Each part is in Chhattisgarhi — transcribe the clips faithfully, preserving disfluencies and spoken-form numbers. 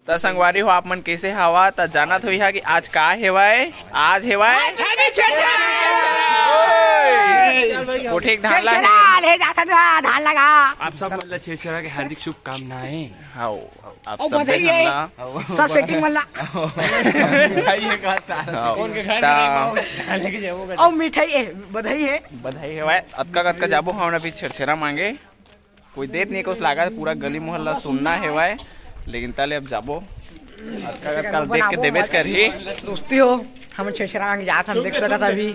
त संगवारी हो, आप मन कइसे हवा? त जानत होइहा कि आज का हेवय? आज हेवय ओए! कोठिक धान ला छेरछेरा ले जाथन ना, धान लगा। आप सब मन ला छेरछेरा के हार्दिक शुभकामनाएं। हाव, आप ओ, सब बधाई हे। सब सेटिंग मन ला। बधाई हे का सारा? हाव। कौन के घर त में नहीं पाओ? लेके जाओ। ओ, मिठाई हे, बधाई हे। बधाई हेवय। अतका कतका जाबो हमन अभी छेरछेरा मांगे। कोई देत नहीं, कुछ लागत पूरा गली मोहल्ला सुन्ना हेवय, लेकिन तले अब जाबो। अतका कल देख के देबेच करही। दोस्ती हो, हम छेरछेरा मांगे जात हन, देख सकत अभी।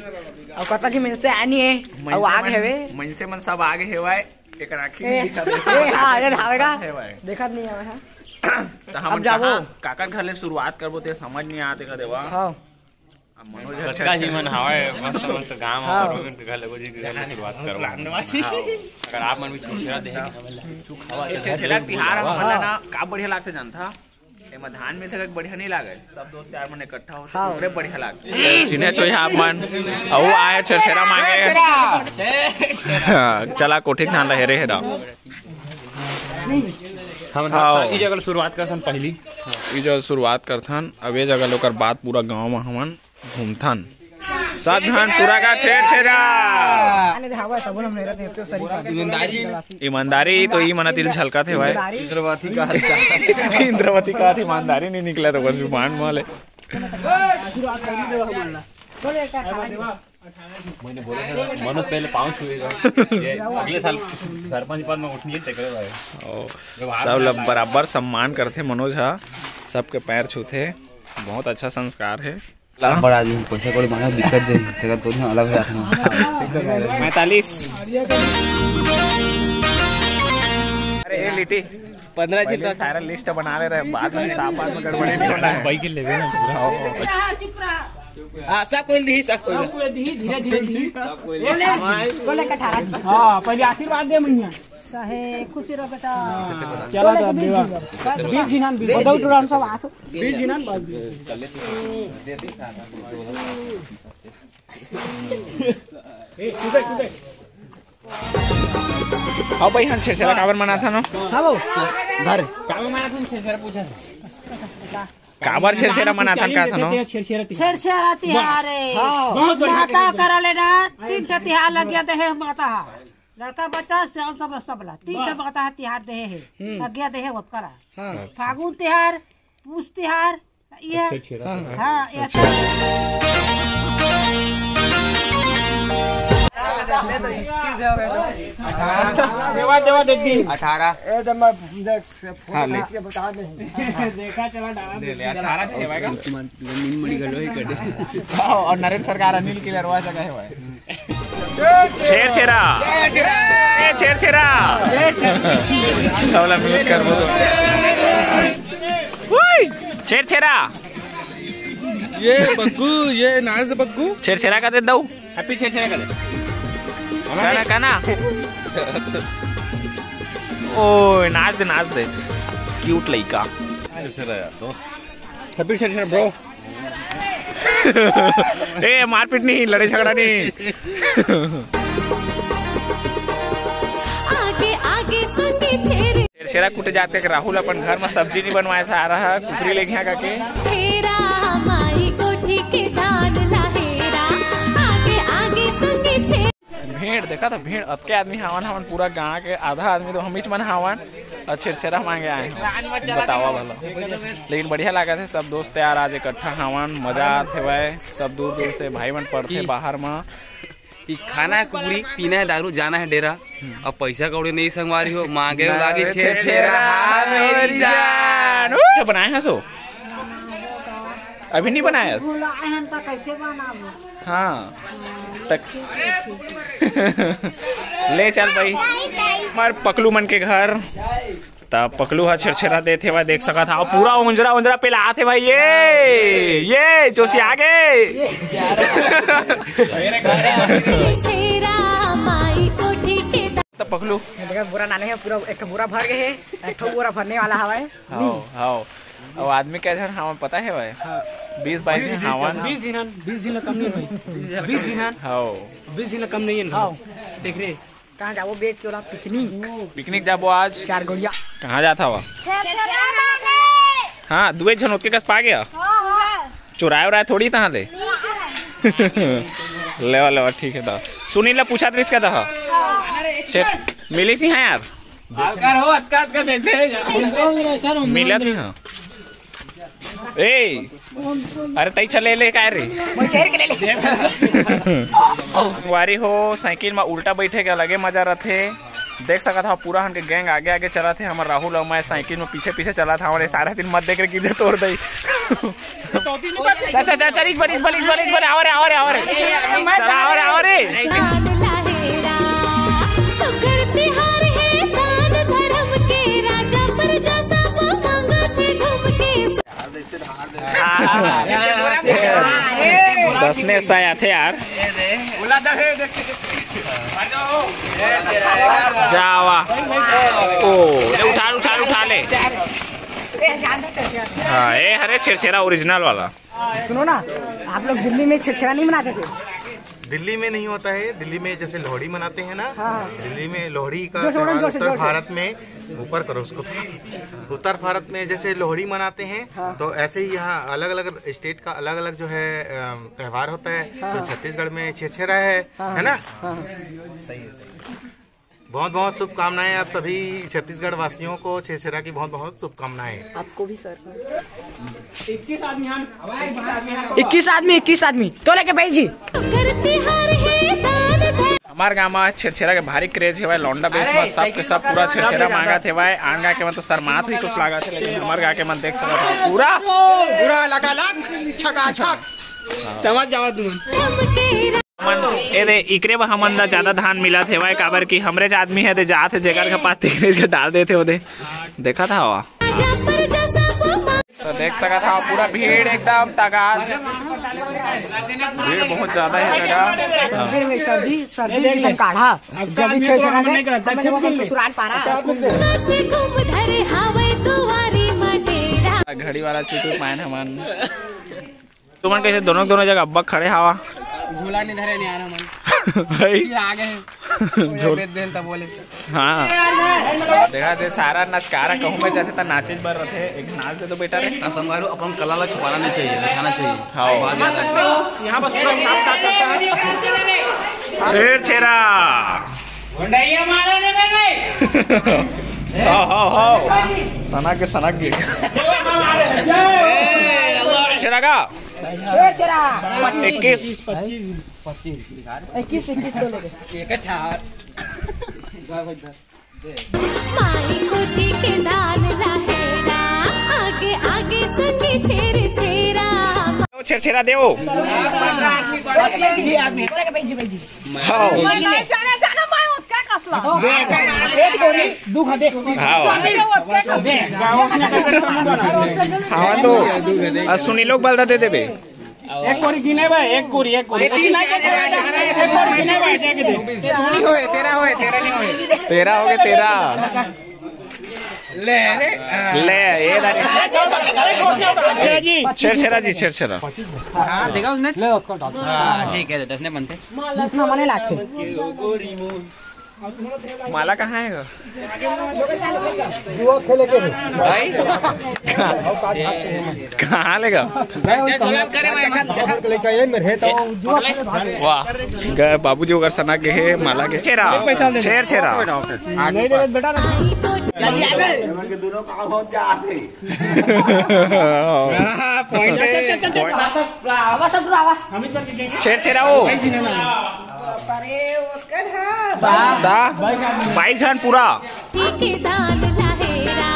अउ कतका झी मनसे आनी हे, अउ आगे हेवे। मनसे मन सब आगे हेवय। एक आँखी ए, नहीं दिखा ए, हाँ, ये धावेगा। हेवय। देखत नहीं हवे, हाँ। त हमन अब जाबो। कहाँ, काकर घर ले शुरुआत करबो, ते समझ नहीं आते का देवा। हाँ। अब मनोज कतका झी मन हावय, मस्त मस्त गाँव हाँ। और के घर लगो जी के घर ले शुरुआत करो। हाँ। अगर आप मन भी छेरछेरा देहे के छेरछेरा तिहार हमन ला ना का बढ़िया लागथे जानथा? एमा धान मिलथे का बढ़िया नहीं लागे, सब दोस्त यार मन इकट्ठा होथे हाँ। ओकरे बढ़िया लागथे। चिन्हे छो आप मन, अउ आए छेरछेरा मांगे। हाँ, चला कोठिक धान ला हेरे हेरा। हम हाँ। ई जगह ले शुरुआत करथन पहली। ई जगह शुरुआत करथन, अब ये जगह ले ओकर बाद पूरा गांव में हमन घूमथन। सब धान पूरा का छेरछेरा। ईमानदारी। ईमानदारी तो ई मन तिल झलकत हे भाई। ईमानदारी। इंद्रवती का ईमानदारी नहीं निकला तो ओकर जुबान में ले। मैंने बोला था, मनोज पहले पाँव छुएगा। ये अगले साल सरपंच पद में उठनी है, तकड़े भाई। ओ, जब हाथ सब में लोग लाए। बराबर सम्मान करथे मनोज हा, सबके पैर छूथे, बहुत अच्छा संस्कार है। बड़ा आदमी पैसा कौड़ी मांगा, दिक्कत दे, तेरा तो ना अलग है अपना। पैंतालीस। अरे, ये लिट्टी। पंद्रह दिन पहले का सारा लिस्ट बना ले रहे, बाद में हिसाब, बाद में गड़बड़ी नहीं होना है। भाई के लेवे ना पूरा। हाँ, सब कोई दी, सब कोई। सब कोई दी, धीरे धीरे दी। बोले, बोले कठारा। हाँ, पहले आशीर्वाद दे मैया। सहे खुशी रहो बेटा। चला तो अब देवा। बीस जिनान, बीस। बदल टुरान सब आसो। बीस जिनान, बस बीस। ए, तू दे, तू दे। अब भाई, हम छेरछेरा काबर मनाथन? हाँ बाबू, धर। काबर मनाथन छेरछेरा पूछा? काबर छेरछेरा मनाथन का थनो? छेरछेरा तिहार। छेरछेरा तिहार बस। है। हाँ। बहुत बढ़िया। माता करा लेना, तीन ठे तिहार लग गया ते है माता। लड़का बच्चा, सियान सब, सब ला। तीन ठे बस। माता है तिहार दे है। हम्म। लग गया दे है ओतकरा। हाँ। फागुन तिहार, पूस तिहार, ये। छेरछेरा हाँ। तिहार। हाँ, ये अच्छा। देवा, देवा, दे दी। अठारह। ए, जब मैं देख हाँ, ले। देखा चला डाला ले, ले, अठारह से हेवय का? नींद मड़ी गलो ही कर दे। हाँ, और नरेंद्र सरकार अनिल की लड़वा जगह हेवय। छेरछेरा। ए, छेरछेरा। साला म्यूट कर बोलो। उई, छेरछेरा। ये बग्गू, ये नाज बग्गू। छेरछेरा का दे दऊ। Happy छेरछेरा का दे। कहना, कहना। ओ, नाच दे, नाच दे। Cute लइका। छेरछेरा यार, दोस्त। Happy Chherchhera, bro। ए, मारपीट नहीं, लड़े झगड़ा नहीं। आगे, आगे संगी छेरे। छेरछेरा कूटे जात के राहुल अपन घर में सब्जी नहीं बनवाए, सारा कुकरी ले गया करके। छेरा माई कोठी के धान लहेरा, आगे आगे संगी छे। भीड़ देखा था, भीड़ अतके आदमी हावन, हावन पूरा गांव के आधा आदमी तो हमीच मन हावन और छेरछेरा मांगे आए हैं। बतावा भला, लेकिन बढ़िया लगा थे सब दोस्त यार आज इकट्ठा हावन, मजा आते हुए सब दूर दूर से भाई मन पड़ते बाहर में। कि खाना है कुकरी, पीना है दारू, जाना है डेरा। अब पैसा कौड़ी नहीं संगवारी हो, मांगे ना, लागी अरे छेरछेरा, छेरछेरा, मेरी मेरी जान। जान। उठ, बनाए हैं सो? अभी नहीं बनाया? बुलाए हैं तो कैसे बनाबो? हाँ। तक। ले चल भाई। हमार पकलू मन के घर। त पकलू ह छेरछेरा देत हेवय, देख सकत हव, पूरा उंजरा उंजरा पेलात हे भाई। ये, ये जोशी आगे। त पकलू। देखा, बोरा नाने हे, पूरा एक ठो बोरा भर गए हे, एक ठो बोरा भरने वाला हवय। हाव, हाव। अउ आदमी कै झन हावन पता हे भाई? हाँ। बीस बाईस झन हावन। बीस झन, बीस झन कम नहीं भाई। बीस झन। हाव। बीस झन कम नहीं है। हाव। देख रे। कहाँ जाबो बेच के ओला? पिकनिक। पिकनिक जाबो आज। चार गोड़िया। कहाँ जात हवा? छेरछेरा मांगे। हाँ, दुए झन ओतके कस पा गया। चुराए उराए थोड़ी तहाँ ले। लेवा, लेवा, ठीक है, दा। सुनील ला पूछा तरीस का दा। मिली सी हाँ यार। मिला थी हाँ। ए, अरे तई चले ले काय रे? संगवारी हो, साइकिल में उल्टा बैठे के अलगे मजा रथे। देख सकत हव, पूरा हमन के गैंग आगे आगे चलत हे, हमर राहुल अउ मैं साइकिल में पीछे पीछे चलत हवन। सारा दिन मत देख रे, गिर जे तोर दई। चल, चल, चल, चल, इस बार, इस बार, इस बार, इस बार, आवा रे, आवा रे, आवा रे। चल, आवा रे, आवा रे। दसने साया थे यार। जावा। ओ, ले उठा, उठा, उठा ले। हाँ, ये हरे छेरछेरा ओरिजिनल वाला। सुनो ना, आप लोग दिल्ली में छेरछेरा नहीं मनाते थे? दिल्ली में नहीं होता है। दिल्ली में जैसे लोहड़ी मनाते हैं ना, हाँ। दिल्ली में लोहड़ी का जोर से बोलो, त्योहार जोर से, उत्तर जोर से। भारत में, ऊपर करो उसको थोड़ा। उत्तर भारत में जैसे लोहड़ी मनाते हैं, हाँ। तो ऐसे ही यहाँ अलग-अलग स्टेट का अलग-अलग जो है, अम, त्योहार होता है। हाँ। तो छत्तीसगढ़ में छेरछेरा है, हाँ। है ना? हाँ। सही है, सही है। बहुत बहुत शुभकामनाएं आप सभी छत्तीसगढ़ वासियों को, छेरछेरा की बहुत बहुत शुभकामनाएं। आपको भी सर। इक्कीस आदमी, इक्कीस आदमी, इक्कीस आदमी तो लेके भाई जी। हमारे गांव में छेरछेरा के भारी क्रेज हेवय, लौंडा बेस में सब के सब पूरा छेरछेरा मांगत हेवय। आन गांव के मन तो शर्मात ही कुछ लागत हे, लेकिन हमारे गांव के मन देख सकत हो पूरा पूरा लगा लग छका छक। समझ जाओ तुम। हमन ए दे, इकरे बर हमन ला ज्यादा धान मिलत हेवय, काबर कि हमरे ज आदमी हे दे, जात हे जेकर घर पाती, तेकरे ज घर डाल देथे ओदे। देखत हवा। तो देख सकत हव, पूरा भीड़ एकदम तगाद, भीड़ बहुत ज्यादा हे जगह। सर्दी में, सर्दी, सर्दी में काढ़ा, जब भी छेरछेरा के, हमन अपन ससुराल पारा। घड़ी वाला चुटू पायन हमन। तुमन कैसे दोनों, दोनों जगह अब्बा खड़े हवा? झूला नहीं धरे नहीं आ रहा मन। भाई। फिर आ गए। झूल- बेच देन तब बोले। हाँ। देखा दे सारा नचकारा कहूँ में जैसे त नाचे बर रथे। एक नाच दे दो बेटा रे। ना संगवारी हो, अपन कला ला छुपाना नहीं चाहिए, दिखाना चाहिए। हाँ। बात याद रखना। यहाँ बस पूरा साफ साफ करता है। छेरछेरा। गुंडैया मारो ने बे भाई। हाँ, हाँ, हाँ। सना के, सना के। छेरछेरा का? छेरछेरा। इक्कीस। इक्कीस, इक्कीस तो लेके। माई कोठी के धान ला हेरा, आगे आगे संगी छेरछेरा। छेरछेरा देवो। हाँ। जाना, जाना, मैं उसका कसला। हाँ। हाँ, तो, आ, सुनी लोग बलदा दे देबे। एक कोरी गिने बे, एक कोरी, एक कोरी। एक कोरी गिने बे, देख दे। तेरा होए, तेरा नहीं होए। तेरा हो गया, तेरा। ले, ले। ले, ये दारी। छेरछेरा जी, छेरछेरा। हाँ, देखा उसने? ले, उसको डाल। हाँ, ठीक है, दस ने बनते। इसमें मने लागथे। माला कहाँ है गा? जुआ खेले के रे। भाई? कहाँ लेगा? मैं उन कहाँ, कहाँ के लइका ये मेरे तो जुआ खेले भागे। वाह। गए बाबूजी ओकर सना के हे, माला के। छेरछेरा। छेरछेरा। नहीं रे बेटा। हाँ, point है। आवा सब आवा। छेरछेरा ओ। अरे, ओकर हा। दा, बाईस झन पूरा। कोठी के धान ला हेरा,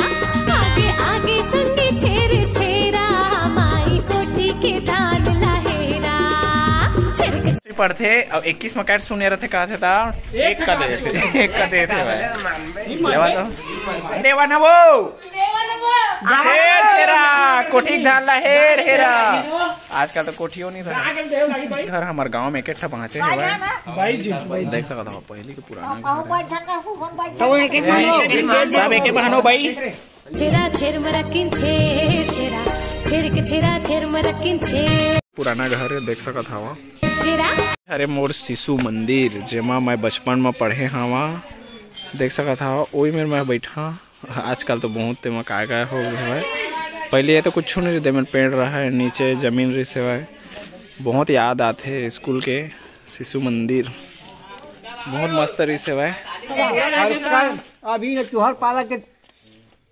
आगे, आगे संगी छेरछेरा, माई कोठी के धान ला हेरा। छेरछेरा पढ़थे, अउ इक्कीस में कैट सुने रथे, का थे ता? एक का देथे, एक का देथे भाई। देवा तो। देवा ना वो। छेरछेरा, कोठी के धान ला हेर हेरा। आजकल तो कोठियो नहीं था। घर हमार गांव में एक ठा बाँचे हेवय। भाई जी। देख सकत हो, पहले के पुराना घर है। तो वो एक एक बहनो। सब एक एक बहनो भाई। छेरा छेर मरकिन छेर छेरा, छेर के छेरा छेर मरकिन छेर। पुराना घर है, देख सकत हवा। छेरा। अरे मोर शिशु मंदिर, जेमा मैं बचपन में पढ़े हवा, देख सकत हवा, ओई मेर मैं बैठा। आजकल तो बहुत तेमा काय काय हो गए हवय। पहले ये तो कुछ नहीं रहते, मैं पेड़ रहा है, नीचे जमीन रही सेवा है। बहुत याद आते है स्कूल के शिशु मंदिर, बहुत मस्त रही सेवा है। अभी न तुहर पारा के,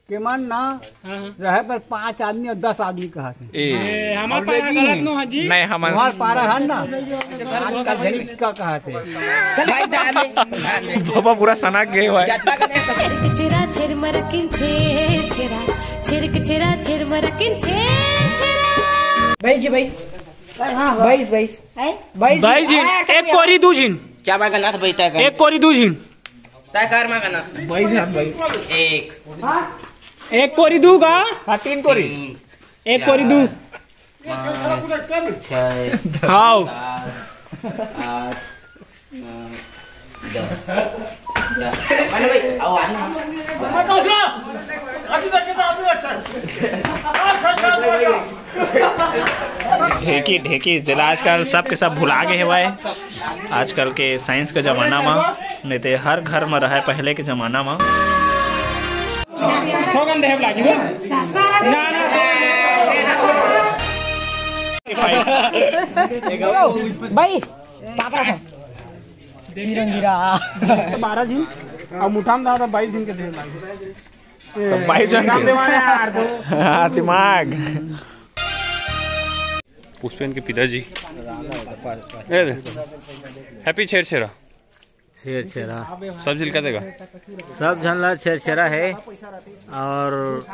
के मन ना रहे पर पाँच आदमी और दस आदमी कहा थे। ए, ए, हमार और पारा लेकिन गलत नो है जी। नहीं, हमन तुहर पारा है ना, आजकल झड़ी का कहा थे। भाई, ध्यान दे, ध्यान दे। बाबा पूरा सनक गए भाई। जतना का नहीं छिरक छिरा छिरमरकिन छिर छिरा, छिरक छिरा छिरमरकिन छिर छिरा। भाई जी, भाई। हाँ, हाँ। बाईस, बाईस। हैं? बाईस। बाईस झिन, हाँ, ऐसा एक कोई कोरी दू झिन। क्या मांगा नाथ भाई तय कर? एक कोरी दू झिन। तय कर मांगा नाथ। बाईस झिन भाई। एक। एक कोरी दू का? हाँ, तीन कोरी। तीन। एक कोरी दू। पाँच, छः, हाव। सात, आठ, नौ, दस। जा। अरे भाई, आओ, आ जाओ। ढेकी, ढेकी, जेला आजकल सब के सब भुला गए हे भाई। आजकल के साइंस के जमाना मा, नहीं तो हर घर में रहे पहले के जमाना मा। थोकन देहे लागी हो। ना, ना। भाई, पापड़ा खा। चिरंजीरा। बारह झिन, अब मुठाम दादा बाईस झिन के देहे लागी। तो बाईस झिन के। हाँ, दिमाग। पुष्पेन के पिताजी। ए, happy छेरछेरा। छेरछेरा। सब झिन का देगा। सब झन ला छेरछेरा है और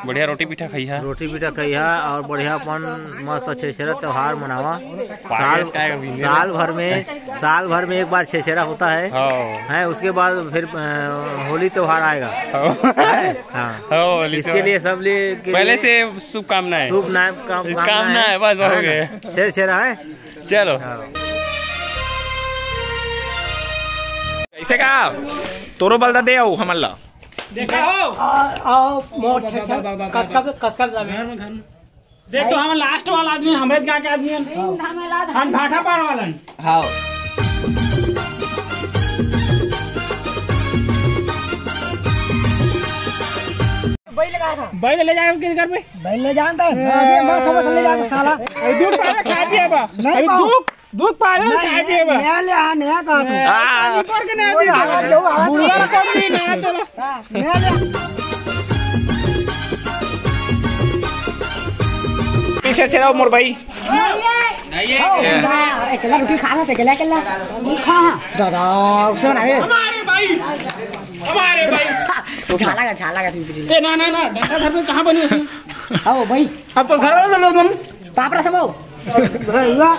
बढ़िया रोटी पीठा खाई है। रोटी पीठा खाई है और बढ़िया अपन मस्त छेरछेरा त्योहार मनावा। साल, साल भर में, साल भर में एक बार छेरछेरा होता है। हाँ। है, उसके बाद फिर, अ, होली त्योहार आएगा। हाँ। है? हाँ। हाँ, होली इसके त्योहार। लिए सब लिए के पहले लिए से शुभकामनाएं। शुभ नाम का कामना है, बस हो गए। छेरछेरा है। चलो। हाँ। कैसे का? तोरो बलदा दे आओ हमन ला। देखा हो? आ, आओ, मोर छे, छे, कतका, कतका जावे? घर में, घर में। देख तो हम लास्ट वाला आदमी, हमरे गांव के आदमी हन। हम भाटा पार वालन। हाँ। बैल ले जाए के घर पे? बैल ले जानता है? अबे मत समझ, ले जाता साला। अरे दूध पावे, खा पिए बा। नहीं अरे पाओ। दूध, दूध पावे, नहीं, खा पिए बा। नया ले आ, नया कहा तू। हाँ। ऊपर के नया वो दे रहा दे। जो आ बुआ कर दी ना, चलो। नया ले। पीछे से रहो मोर भाई। नहीं है। हाँ, एकला रोटी खा सकते, एकला, एकला। खा। दादा, उसे ना है। हमारे भाई। हमारे भाई। झाला का, झाला का तुम। ए, ना, ना, ना, डंडा घर में कहाँ बनी उसमें? आओ भाई। अब तो घर वाले लोग हम। पापड़ा सब आओ। भैया,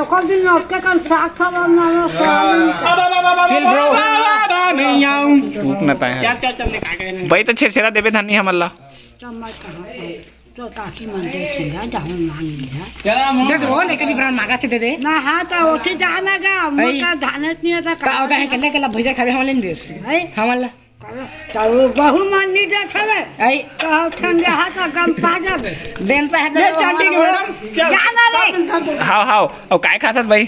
एक दिन लौट के कल साथ सब हम ना, ना, साथ में। अब, अब, अब, अब, अब, चिल ब्रो। अब, अब, अब, नहीं आऊं। चुप ना ताय। चल, चल, चल, निकाल के। भाई तो छेरछेरा देबे धानी हमला। तो मैं कहाँ पाऊँ? तो काकी मन दे छिंदा, जाऊँ मांग लिया। चला, मुंह दे दो, नहीं कभी ब्रांड मांगा से दे दे। ना, हाँ, तो ओठी जाना गा, भाई। मोटा धानत नहीं आता, का होता है, कल्ला, कल्ला भैया खावे, हम लेन देस। भाई। हम वाला। तो वो बहु मन नहीं देखावे। आई। तो ठंडे हाथ का गम पा जावे। बेनता है तो ये चांदी के मैडम, क्या? जाना रे। हाव, हाव। अब काय खाथस भाई?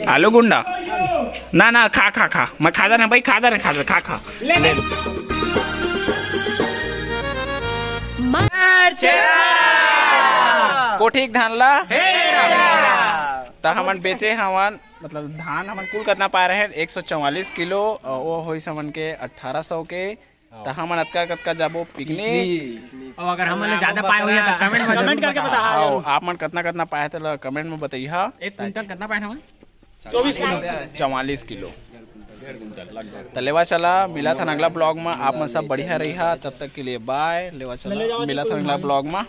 आलू गुंडा? ना, ना, खा, खा, खा। मैं खाता ना भाई, खाता ना, खाता, खा, खा। ले, ले। ले। कोठी के धान ला? त हमन बेचे हवन, मतलब धान हमन कुल कतना पाए रहे? एक सौ चौवालीस किलो, अ, वो होइस हमन के अठारह सौ के। त हमन अतका कतका जाबो पिकनिक? पिकनिक। और अगर हमन ले ज्यादा पाए होइया त कमेंट में कमेंट जरूर करके बताहा। बताहा। हाँ, आप मन कतना कतना पाए हे तेला कमेंट में बताइहा। एक कुंटल कतना पाए हन हमन? चौवालीस किलो। चौवालीस किलो। त लेवा चला, मिलत हन अगला ब्लॉग में। आप मन सब बढ़िया रहिहा, तब तक के लिए बाय। लेवा चला, मिलत हन अगला ब्लॉग में।